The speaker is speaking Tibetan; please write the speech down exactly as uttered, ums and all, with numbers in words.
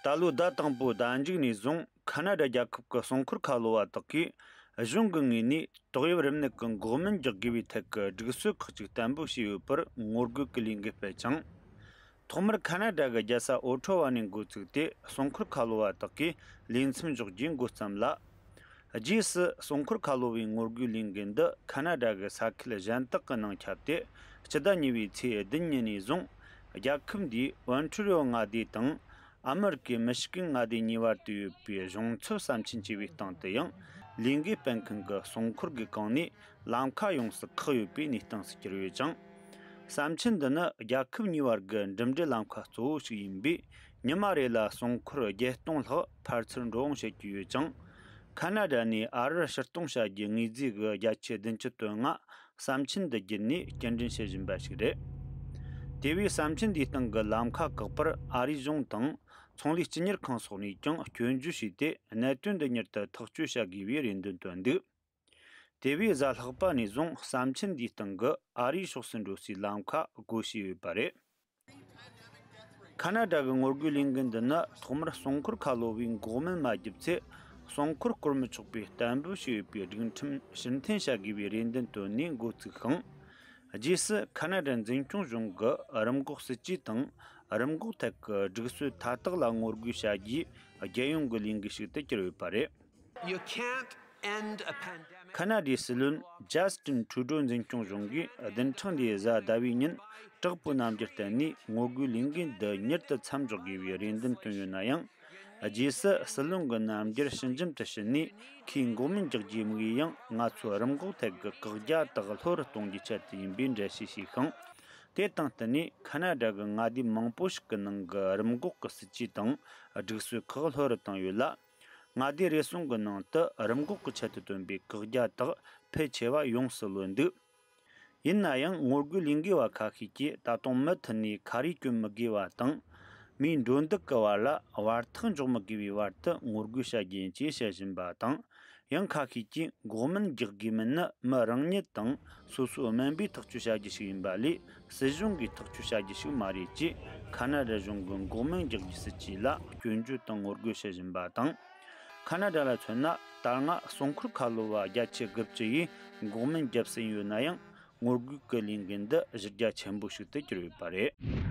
ད་ལོའི་ཟླ་དང་པོའི་ཟླ་མཇུག་ནས་བཟུང་། ཁ་ན་ཌ་རྒྱལ་ཁབ་ཀྱི་སྲུང་འཁོར་ཁ་ལོ་བ་དག་གིས་གཞུང་གི་ངོས་ནས་ཏོག་དབྱིབས་རིམས་ནད་ཀྱི་འགོག་སྨན་རྒྱག་དགོས་པའི་ཐད་ཀྱི་སྒྲིག་སྲོལ་ཁག་ཅིག་གཏན་འབེབས་བྱས་ཡོད་པར་ངོ་རྒོལ་གྱི་ལས་འགུལ་སྤེལ་ཅིང་། ཐོག་མར་ཁ་ན་ཌ་གི་རྒྱལ་ས་ཨོ་ཊོ་ཝ་ནས་འགོ་བཙུགས་ཏེ། སྲུང་འཁོར་ཁ་ལོ་བ་དག་གིས་ལས་མཚམས་འཇོག་རྒྱུའི་འགོ་བརྩམས་ལ། རྗེས་སུ་སྲུང་འཁོར་ཁ་ལོ་བའི་ངོ་རྒོལ་ལས་འགུལ་འདི་ཁ་ན་ཌ་གི་ས་ཁུལ་གཞན་དག་གི་ནང་ཁྱབ་སྟེ། སྤྱི་ཟླ་གཉིས་པའི་ཚེས་བདུན་ཉིན་ནས་བཟུང་། རྒྱལ་ཁབ་འདིའི་ཨོན་ཊ་རི་ཨོ་མངའ་སྡེ་དང་། ཨ་མི་རི་ཀའི་མི་ཤི་གན་མངའ་སྡེ་གཉིས་བར་དུ་ཡོད་པའི་གཞུང་ཚབ་ས་མཆན་བཅས་པའི་སྟེང་དུ་ཡང་། ལས་འགུལ་སྤེལ་མཁན་གྱི་སྲུང་འཁོར་གྱི་གོང་ནས་ལམ་ཁ་ཡོངས་སུ་བཀག་ཡོད་པའི་གནས་སྟངས་སུ་གྱུར་ཡོད་ཅིང་། ས་མཆན་འདི་ནི་རྒྱལ་ཁབ་གཉིས་བར་གྱི་འགྲིམ་འགྲུལ་ལམ་ཁ་གཙོ་བོ་ཞིག་ཡིན་པས། ཉི་མ་རེ་ལ་སྲུང་འཁོར་བརྒྱད་སྟོང་ལྷག་ཕར་ཚུར་འགྲོ་འོང་བྱེད་ཀྱི་ཡོད་ཅིང་། ཁ་ན་ཌ་ནས་ཨ་རིར་ཕྱིར་གཏོང་བྱ་རྒྱུའི་དངོས་རྫས་ཀྱི་བརྒྱ་ཆ་བདུན་ཅུ་དོན་ལྔ་ས་མཆན་འདི་བརྒྱུད་ནས་སྐྱེལ་འདྲེན་བྱེད་བཞིན་པ་ཞིག་རེད། དེ་བས་ས་མཆན་འདིའི་སྟེང་གི་ལམ་ཁ་བཀག་པར་ཨ་རིའི་གཞུང་དང་ཚོང་ལས་སྤྱི་གཉེར་ཁང་སོགས་ནས་ཀྱང་སྐྱོན་བརྗོད་བྱས་ཏེ། གནད་དོན་འདི་མྱུར་དུ་ཐག་གཅོད་བྱ་དགོས་པའི་རེ་འདུན་བཏོན་འདུག་དེ་བས་གཟའ་ལྷག་པ་ནས་བཟུང་ས་མཆན་འདིའི་སྟེང་གི་ཨ་རིའི་ཕྱོགས་སུ་འགྲོ་སའི་ལམ་ཁ་བགོ་བྱས་ཡོད་པ་རེད། ཁ་ན་ཌ་གི་ངོ་རྒོལ་ལས་འགུལ་འདི་ནི་ཐོག་མར་སྲུང་འཁོར་ཁ་ལོ་བའི་འགོག་སྨན་མ་བརྒྱབ་ཚེ། སྲུང་འཁོར་བསྐོར་མི་ཆོག་པའི་གཏན་འབེབས་བྱས་ཡོད་པའི་སྒྲིག་ཁྲིམས་ཕྱིར་འཐེན་བྱ་དགོས་པའི་རེ་འདུན་བཏོན་ནས་འགོ་བཙུགས་ཤིང་། རྗེས་སུ་ཁ་ན་ཌ་འཛིན་སྐྱོང་གཞུང་གི་རིམས་འགོག་སྲིད་ཇུས་དང་། རིམས་འགོག་ཐད་ཀྱི་སྒྲིག་སྲོལ་མཐའ་དག་ལ་ངོ་རྒོལ་བྱ་རྒྱུའི་རྒྱལ་ཡོངས་ཀྱི་ལས་འགུལ་ཞིག་ཏུ་གྱུར་ཡོད་པ་རེད། You can't end a pandemic. ཁ་ན་ཌའི་སྲིད་བློན་ཇཱ་སི་ཊིན་ཊུ་ཌོ་འཛིན་སྐྱོང་གཞུང་གིས་བདུན་ཕྲག་འདིའི་གཟའ་ཟླ་བའི་ཉིན་དྲག་པོའི་རྣམ་འགྱུར་བསྟན་ནས། ངོ་རྒོལ་ལས་འགུལ་འདི་མྱུར་དུ་མཚམས་འཇོག་དགོས་པའི་རེ་འདུན་བཏོན་ཡོད་ན་ཡང་། རྗེས་སུ་སྲིད་བློན་གྱི་རྣམ་འགྱུར་ཞི་འཇམ་དུ་ཕྱིན་ནས། ཁོས་འགོག་སྨན་རྒྱག་རྒྱུའི་དམིགས་ཡུལ་ཡང་། ང་ཚོའི་རིམས་འགོག་ཐད་ཀྱི་བཀག་རྒྱ་དག་ལྷོད་རུ་གཏོང་རྒྱུའི་ཆེད་དུ་ཡིན་པའི་འགྲེལ་བཤད་བྱས་ཤིང་། དེ་དང་བསྟུན་ནས་ཁ་ན་ཌ་གི་མངའ་སྡེ་མང་པོ་ཞིག་གི་ནང་གི་རིམས་འགོག་གི་སྲིད་ཇུས་དང་སྒྲིག་སྲོལ་ཁག་ལྷོད་རུ་བཏང་ཡོད་ལ། མངའ་སྡེ་རེ་ཟུང་གི་ནང་དུ་རིམས་འགོག་གི་ཆེད་དུ་བཏོན་པའི་བཀག་རྒྱ་དག་ཕལ་ཆེ་བ་ཡོངས་སུ་ལོན་འདུག་ཡིན་ན་ཡང་། ངོ་རྒོལ་ལས་འགུལ་བ་ཁ་ཤས་ཀྱིས་ད་དུང་མུ་མཐུད་ནས་ཁ་རས་གྱོན་མི་དགོས་པ་དང་། མིའི་འགྲོ་འདུག་གི་བར་ལ་བར་ཐག་འཇོག་མི་དགོས་པའི་བར་དུ་ངོ་རྒོལ་བྱ་རྒྱུ་ཡིན་ཅེས་བཤད་བཞིན་པ་དང་། ཡང་ཁ་ཤས་ཀྱིས་འགོག་སྨན་རྒྱག་དགོས་མིན་ནི་མི་རང་ཉིད་དང་སོ་སོའི་སྨན་པས་ཐག་གཅོད་བྱ་རྒྱུ་ཞིག་ཡིན་པ་ལས། སྲིད་གཞུང་གིས་ཐག་གཅོད་བྱ་རྒྱུ་ཞིག་མ་རེད་ཅེས། ཁ་ན་ཌ་གཞུང་གི་འགོག་སྨན་རྒྱག་རྒྱུའི་སྲིད་ཇུས་ལ་སྐྱོན་བརྗོད་དང་ངོ་རྒོལ་བྱེད་བཞིན་པ་དང་། ཁ་ན་ཌ་ལ་མཚོན་ན། ད་སྔ་སྲུང་འཁོར་ཁ་ལོ་བ་བརྒྱ་ཆ་དགུ་བཅུ་ཡིས་འགོག་སྨན་བརྒྱབ་ཟིན་ཡོད་ན་ཡང་། ངོ་རྒོལ་གྱི་ལས་འགུལ་འདི་གཞི་རྒྱ་ཆེན་པོ་ཞིག་ཏུ་གྱུར་ཡོད་པ་རེད།